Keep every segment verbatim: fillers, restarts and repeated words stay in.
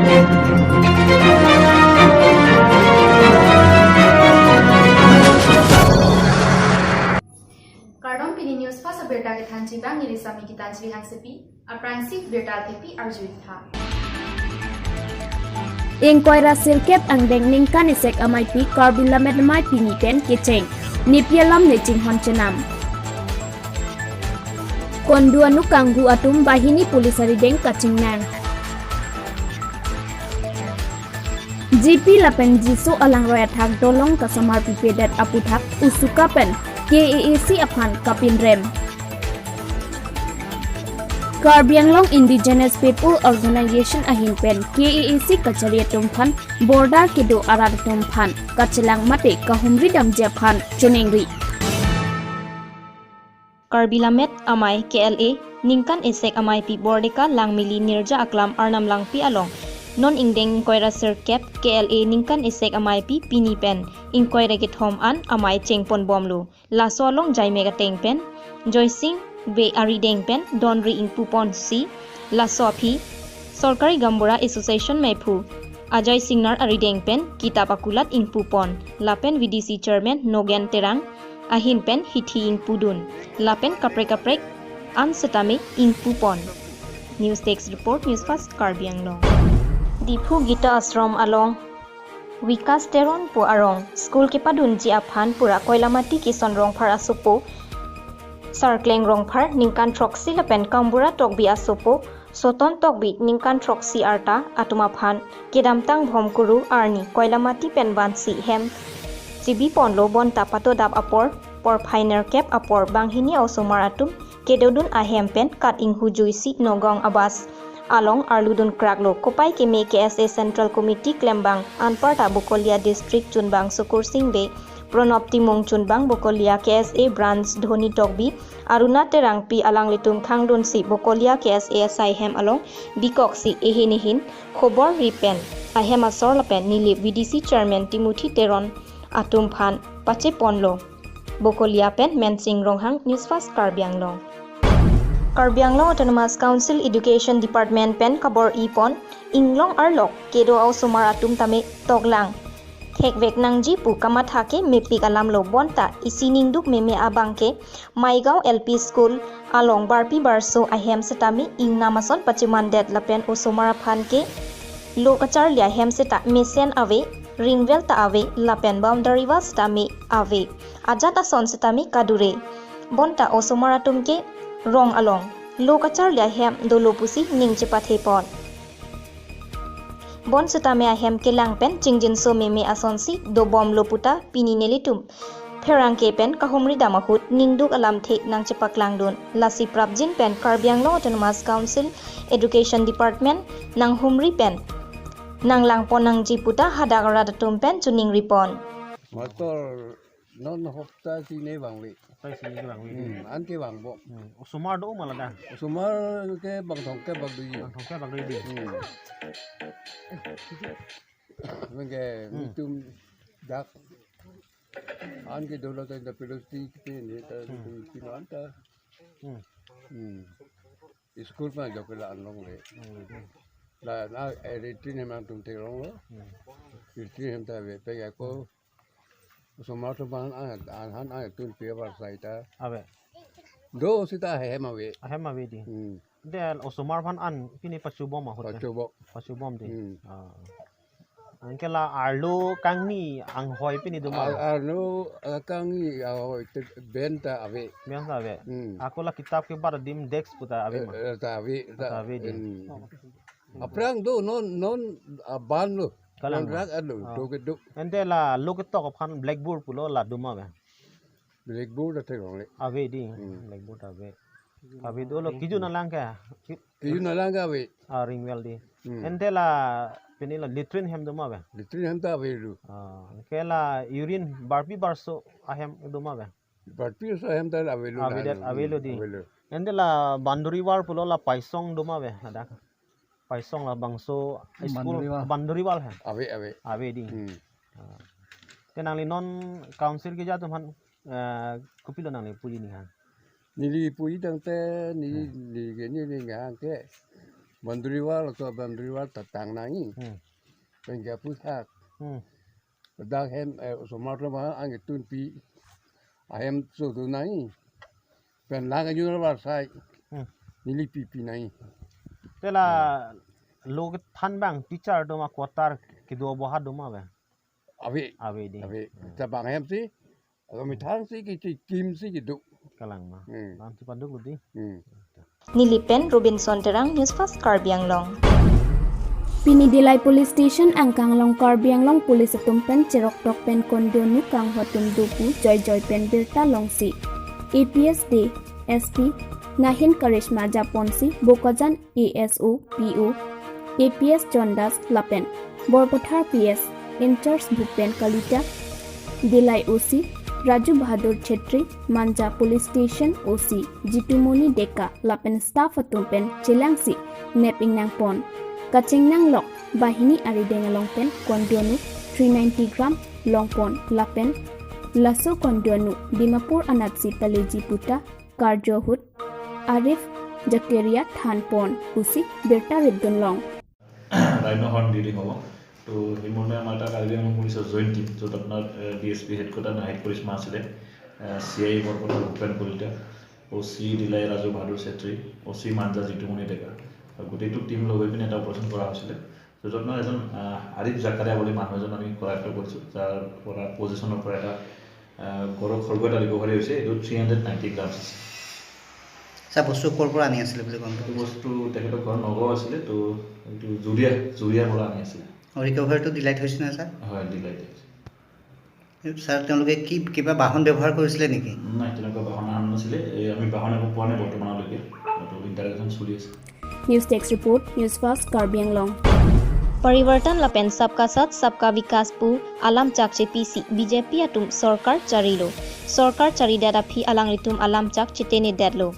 Kardom, pini News Fast abirta kethanji abang neli Sami Gitanjali Hansepi. Aphrangsi birta thepi arjutha. Ingkoi ra sirkep angdeng ningkan isek ameipi Karbi Lammet Amei pini pen kecheng. Nepi alam ne chinghon chenam. Kondu anu kanghu atum banghini police arideng kachingnang. G P lapen Jiso alangroi athak dolong kasamar pipedet aputhak USUKA pen K A A C aphan kapinrem. Karbi Anglong Indigenous People Organization ahin pen K A A C kachari atum aphan border kedo arat atum aphan kachelang mate kahumri damji aphan choningri. Karbi Lammet Amei K L A ningkan isek ameipi Bordeka Langmili Nirja Aklam Arnam Langpi along non ingdeng ingkoi ra sirkep K L A ningkan isek ameipi pini pen ingkoi ra kethom an amei chengponbomlo. Laso along jaimek ateng pen Joysing Bey arideng pen donri ingpuponsi, laso aphi Sorkari Gaonbura Association meiphu Ajoy Singnar arideng pen kitap akulat ingpupon lapen V D C Chairman Nogen Terang ahin pen hithi ingpudun lapen kaprek kaprek an setame ingpupon. News Desk Report, News Fast Karbi Anglong. Diphu Gita Ashram along Vikas Teron pu arong school kepadunji aphan pura Koilamati Kison Rongphar asopo Sarkleng Rongphar ningkan throksi lapen Kambura Tokbi asopo Soton Tokbi ningkan throksi arta atum aphan kedamtang Bhomkuru arni Koilamati pen vansi hem chibiponlo bonta patodap apor porphai nerkep apor banghini osomar atum kedodun ahem pen kat inghujuisi Nogong Abas along arludun kraklo. Kopai keme K S A Central Committee klembang anparta Bokolia District chunbang Sukursing Bey, Pranab Timung chunbang Bokolia K S A Branch Dhoni Tokbi, Aruna Terangpi alanglitum khangdunsi Bokolia K S A asai hem along bikoksi ehin ehin khobor ripen ahem asor lapen Nilip V D C Chairman Timothy Teron atum aphan pacheponlo. Bokolia pen Mensing Ronghang, News Fast Karbi Anglong. Karbi Anglong Autonomous Council Education Department pen kabor-ipon inglong arlok kedo osomar atum tame toklang thekvek nangji pu kamatha ke mepik alamlo bonta isi ningduk meme abang ke Maigaon L P School along barpi barso ahem setame ingnam ason pachimandet lapen osomar aphan ke lo kacharli ahem seta mesen ave, ringvel ta ave lapen boundary wall setame ave. Ajat ason setame kadure. Bonta osomar atum ke rong along lo kacharli ahem dolo pusi ning chepathepon. Bon setame ahem kelang pen chingjinso meme asonsi dobomlo puta pini nelitum pherangke pen kahumri dam ahut ningduk alamthe nangchepaklangdun. Lasi prapjin pen Karbi Anglong Autonomous Council Education Department nanghumri pen nanglangpon nangji puta hadak arat atum pen choningripon. Master, non hopta sini bang we. Hopta sini ke bang we. Hmm, an ke bang bo. Hmm. Osomar do ma ladak? Osomar ke bang thong ke bang dui. Bang thong ke bang dui di. Hmm. Mengke Hmm. Itum dak an ke dolo ta inda pelosti ke ni ta Hmm. Itum pino anta. Hmm. Hmm. School ma jok la anlongle. Hmm. La na eritri ne mang tum te ronglo. Hmm. Eritri hem ta ve pe ya ko. Osomar atum aphan an, an han an tun pe bar sai ta. Ave. Do sita hem ave. Ahem ave di. Hmm. De osomar aphan an pini pachubom ahut ke? Pachubom. Pachubom di. Hmm. Ah. Anke la arlo kangni anghoi pini do ma? Ar-, arlo, ah, kangni anghoi te ben ta ave. Ben ta ave. Hmm. Ako la kitap kebar adim desk puta ave ma? Eh, eh, ta ave, ta, Ta ave di. Hmm. Aphrang do non, non, ah, ban lo. Kalang. Non rak alo, Oh. do ke do. Ante la lo ketok aphan blackboard pulo la do ma ave? Blackboard ate longle. Ave di, Hmm. blackboard ave. Ave dolo, kiju nalang ke? Ki- Kiju nalang ke ave. Ah, ringvel di. Hmm. Ante la pini la latrine hem do ma ave? Latrine hem ta ave lo. Ah, ke la urine barpi barso ahem do ma ave? Barpi barso ahem ta ave lo Ave na, det, hmm, ave lo di. Ave lo. Ante la boundary wall pulo la paisong do ma ave, ada? Paisong labangso school Boundary wall. Boundary wall he? Ave, ave. Ave di. Hmm. Ah. Te nangli non council keja atum aphan, eh, kopilo nangli puji ning hang? Neli puji tangte neli, Hmm. neli ke neli ning hang ke. Boundary wall, laso boundary wall ta tang nangji. Hmm. Pen ke aputhak. Hmm. Dak hem, eh, osomar atum aphan angke tunpi ahem chodo nangji. Pen lang anyu na barsai. Hmm. Neli pipi nangji. Te la lo kethan abang teacher atum a-quarter kedo aboha do ma abang? Ave. Ave dei. Ave. Hmm. Tabang hem si, alo methang si, kechikim si kedo. Kalang ma. Hmm. Bang si paduk lo dei. Hmm. Neli pen Robinson Terang, News Fast Karbi Anglong. Pini Dillai Police Station angkang along Karbi Anglong Police atum pen cheroktok pen kondonu kanghon atum do pu joijoi pen birta longsi A P S D S P Nahin Karishma japonsi Bokajan A S O P O A P S John Das lapen Borpathar P S in-charge Bhupen Kalita, Dillai O C Raju Bahadur Chhetri, Manja Police Station O C Jitumoni Deka lapen staff atum pen chelangsi nep ingnang pon. Kachingnang lok banghini arideng along pen kondonu three ninety gram longpon lapen laso kondonu Dimapur anatsi paleji puta karjo ahut Arif Jakaria thanpon pusi birta ritdun long. Rhino' horn reading হ'ব। তো সেই মৰ্মে আমাৰ এটা কাৰ্বি আংলং পুলিচৰ joint team, য'ত আপোনাৰ D S P headquarter Nahid Karishma আছিলে, C I Borpathar Bhupen Kalita, O' C Dillai Raju Bahadur Chhetri, O' C Manja Jitumoni Deka, আৰু গোটেইটো টিম লগ হৈ পিনে এটা অপাৰেশ্যন কৰা হৈছিলে। তো য'ত মানে এজন আহ, আৰিফ জাকাৰিয়া বুলি মানুহ এজন আমি কৰায়ত্ত কৰিছোঁ, যাৰ পৰা পজিশ্যনৰ পৰা এটা আহ, গড়ৰ খৰ্গ এটা ৰিকভাৰী হৈছে। এইটো থ্ৰী হাণ্ড্ৰেড নাইণ্টি গ্ৰামছ আছে। ছাৰ, বস্তু ক'ৰ পৰা আনি আছিলে বুলি গম পাইছে? বস্তু তেখেতৰ ঘৰ নগাঁও আছিলে, তো এইটো জুৰিয়া, জুৰিয়াৰ পৰা আনি আছিলে। আৰু ৰিকভাৰীটো ডিলাইত হৈছে নে ছাৰ? হয়, ডিলাইত হৈছে। ছাৰ, তেওঁলোকে কি কিবা বাহন ব্যৱহাৰ কৰিছিলে নেকি? নাই, তেনেকুৱা বাহন অনা নাছিলে। এই আমি বাহন একো পোৱা নাই বৰ্তমানলৈকে। এইটো ইণ্টাৰগেশ্যন চলি আছে। News Desk Report, News Fast Karbi Anglong. Parivartan lapen Sabka Saath Sabka Vikas pu alam chakche pisi B J P atum sorkar charilo. Sorkar charidet aphi alanglitum alam chak chetenedetlo.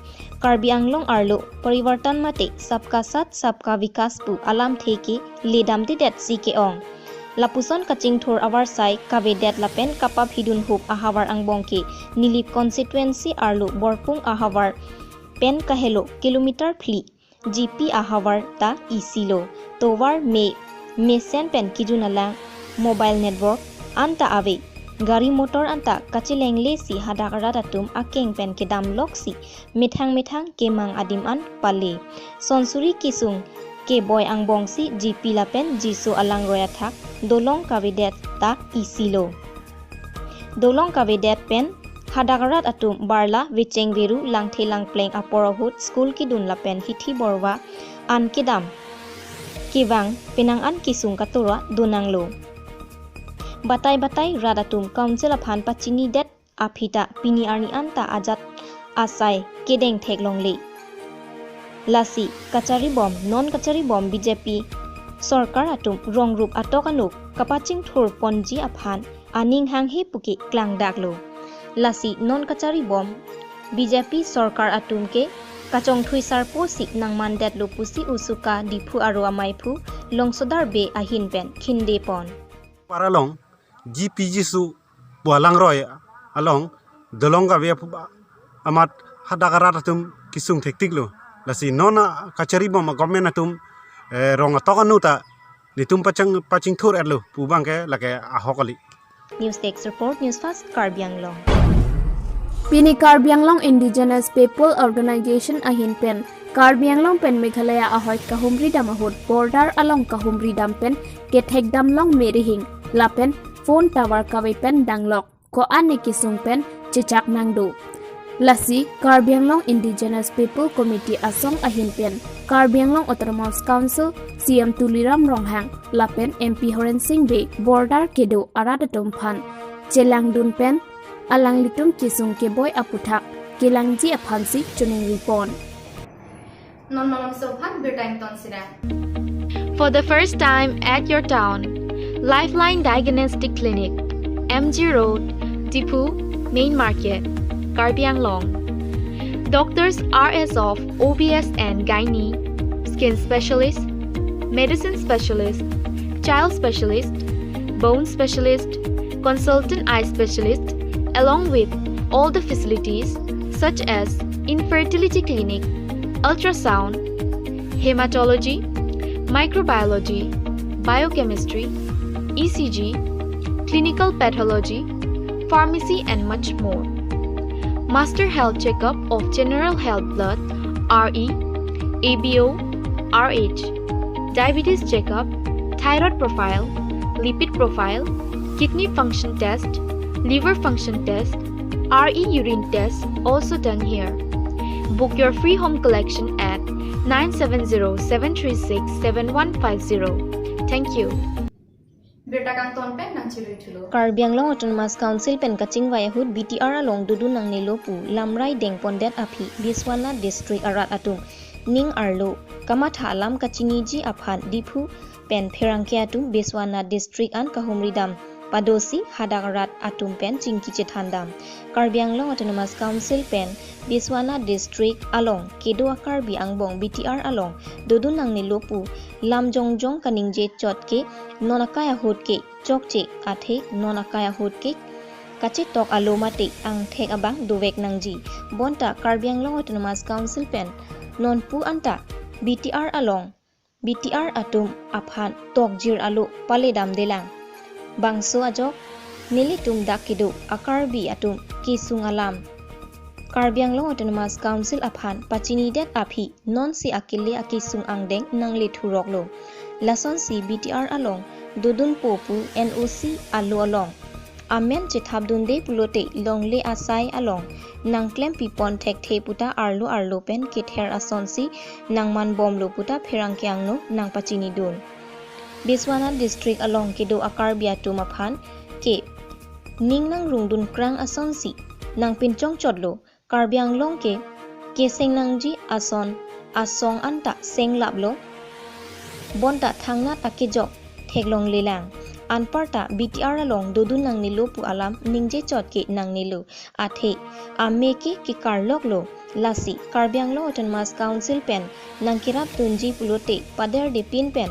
Karbi Anglong arlo parivartan mate Sabka Saath Sabka Vikas pu alamthe ke ledamdedet si ke-ong. Lapuson kachingthur avarsai kavedet lapen kapaphidun hup ahavar angbong ke Nilip constituency arlo Borpung ahavar pen kahelo kilometer phli G P ahavar ta isi lo. Tovar me, mesen pen kejun alang, mobile network anta ave. Gari motor anta kachelengle si hadak rat atum akeng pen kedam lok si methang methang kemang adim an pale. Sonsuri kesung keboi angbong si G P lapen Jiso alangroi athak dolong kavedet ta isi lo. Dolong kavedet pen hadak rat atum barla vecheng veru langthe langpleng apor ahut school kedun lapen hithi borva an kedam kevang penang an kesung katura donanglo. Batai batai rat atum council aphan pachinidet aphi ta pini arni anta ajat asai kedeng theklongle. Lasi kacharibom, non kacharibom B J P sorkar atum rong rup atok anuk kapachingthur ponji aphan aning hanghe puke klangdaklo. Lasi non kacharibom B J P sorkar atum ke kachongthui sarpo si nangmandetlo pusi usuka Diphu aro amaiphu Longsodar Bey ahin pen khindepon. Paralong G P Jiso pu alangroi along dolong kave aphu ba amat hadak rat atum kesung thektiklo. Lasi non kacharibom a-government atum, eh, rong atok anu ta netum pachang pachingthur etlo pu abangke lake ahok kali. News Desk Report, News Fast Karbi Anglong. Pini Karbi Anglong Indigenous People Organization ahin pen Karbi Anglong pen Meghalaya ahoi kahumri dam ahut border along kahumri dam pen kethek dam long merihing lapen phone tower kave pen danglok ko-an ne kesung pen chechak nangdo. Lasi Karbi Anglong Indigenous People Committee asong ahin pen Karbi Anglong Autonomous Council C M Tuliram Ronghang lapen M P Horen Sing Bey border kedo arat atum aphan chelangdun pen alanglitum kesung keboi aputhak kelangji aphansi choningripon. Non malomso aphan birta ingtonsinang. For the first time at your town, Lifeline Diagnostic Clinic, M G Road, Diphu, Main Market, Karbi Anglong. Doctors are as of O B S and Gynae, Skin Specialist, Medicine Specialist, Child Specialist, Bone Specialist, Consultant Eye Specialist, along with all the facilities such as infertility clinic, ultrasound, hematology, microbiology, biochemistry, E C G, clinical pathology, pharmacy, and much more. Master health checkup of general health blood, R E, A B O, R H, diabetes checkup, thyroid profile, lipid profile, kidney function test, liver function test, R E urine test also done here. Book your free home collection at nine seven zero seven three six seven one five zero. Thank you. Birta kangton pen nangchirui thulo. Karbi Anglong Autonomous Council pen kachingvai ahut B T R along dodun nangnelo pu lamrai dengpondet aphi Biswanath District arat atum ning arlo kamatha alam kachiniji aphan Diphu pen pherangke atum Biswanath District an kahumridam padosi hadak rat atum pen chingki chethandam. Karbi Anglong Autonomous Council pen Biswanath District along kedo a-Karbi angbong B T R along dodun nangnelo pu lam jongjong kaningje chot ke non akai ahut ke chokche athe non akai ahut ke kachetok alo mate angthek abang dovek nangji. Bonta Karbi Anglong Autonomous Council pen nonpu anta B T R along B T R atum aphan tokjir alo paledamdelang. Bangso ajok nelitum dak kedo a-Karbi atum kesung alam Karbi Anglong Autonomous Council aphan pachinidet aphi nonsi akele akesung angdeng nangle thuroklo. Lasonsi B T R along dodunpo pu N O C alo along amen chethapdunde pulote longle asai along nangklempipon thekthe puta arlo arlo pen kether asonsi nangmanbomlo puta pherangke angno nangpachinidun. Biswanath District along kedo a-Karbi atum aphan ke ning nangrungdun krang asonsi nangpinchongchotlo. Karbi Anglong ke keseng nangji ason asong anta senglaplo. Bonta thangnat akejok theklonglelang. Anparta B T R along dodun nangnelo pu alam ningje chot ke nangnelo. Athe ame ke kekarloklo. Lasi Karbi Anglong Autonomous Council pen nangkerapdunji pulote paderdepin pen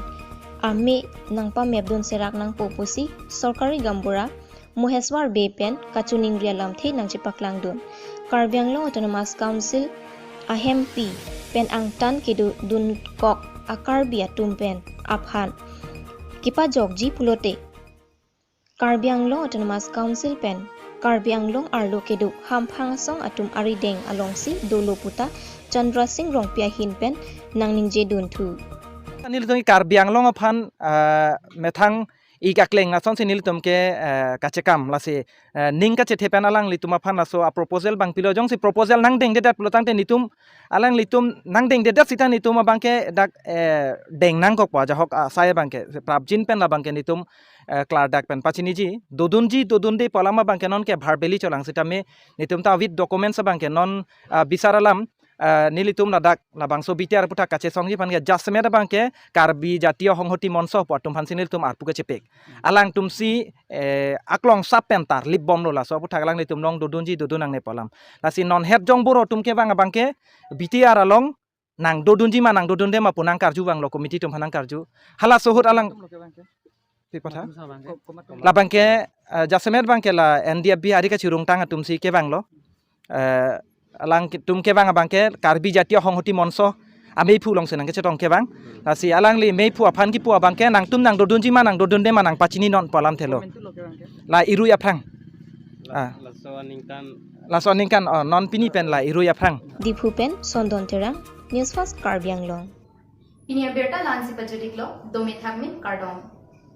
ame nangpamepdun serak nangpo pusi sorkari gaonbura Moheswar Bey pen kachiningri alamthe nangchepaklangdun. Karbi Anglong Autonomous Council ahempi pen angtan kedodunkok a-Karbi atum pen aphan kepajokji pulote Karbi Anglong Autonomous Council pen Karbi Anglong arlo kedo hamphang asong atum arideng alongsi dolo puta Chandra Singh Rongpi ahin pen nangningjedunthu. Nelitum Karbi Anglong aphan, ah, methang ik akleng lasonsi nelitum ke, eh, kachekam lasi, eh, ning kachethe pen alanglitum aphan laso a-proposal abang pilo, jongsi proposal nangdengdedet pulotangte netum alanglitum nangdengdedet sita netum abangke dak, eh, deng nangkokpo ajahak asai abangke prapjin pen labangke netum, eh, klardak pen pachiniji dodunji dodunde pu alam abangke nonke verbally cholang sitame netum ta with documents abangke non, ah, bisar alam, eh, nelitum ladak labangso B T R aputhak kachesongji aphan ke jasemet abangke Karbi Jatiya Honghoti Monsho pu atum aphansi nelitum arpu kachepik. Alangtumsi, eh, aklong sap pen tarlipbomlo laso aputhak alanglitum along dodunji dodun nangne pu alam. Lasi non het jongbor atum kevang abangke B T R along nangdodunji ma nangdodunde ma pu nangkarjuvanglo committee atum aphan nangkarju. Halaso ahut alang Pi patha? Labangke, eh, jasemet abangke la N D F B ari kachirungtang atumsi kevanglo. Eh, alangtum kevang abangke Karbi Jatiya Honghoti Monsho ameiphu alongsi nangkachetong kevang. Lasi alangli meiphu aphan kipu abangke nangtum nangdodunji ma nangdodunde ma nangpachini non pu alamthelo. Comment lo kevangke. La irui aphrang. Ah. Laso aningkan. Laso aningkan, oh, non pini pen la irui aphrang. Diphu pen Sondon Terang, News Fast Karbi Anglong. Pini abirta la-ansi pajut-iklo, dome thakme, kardom.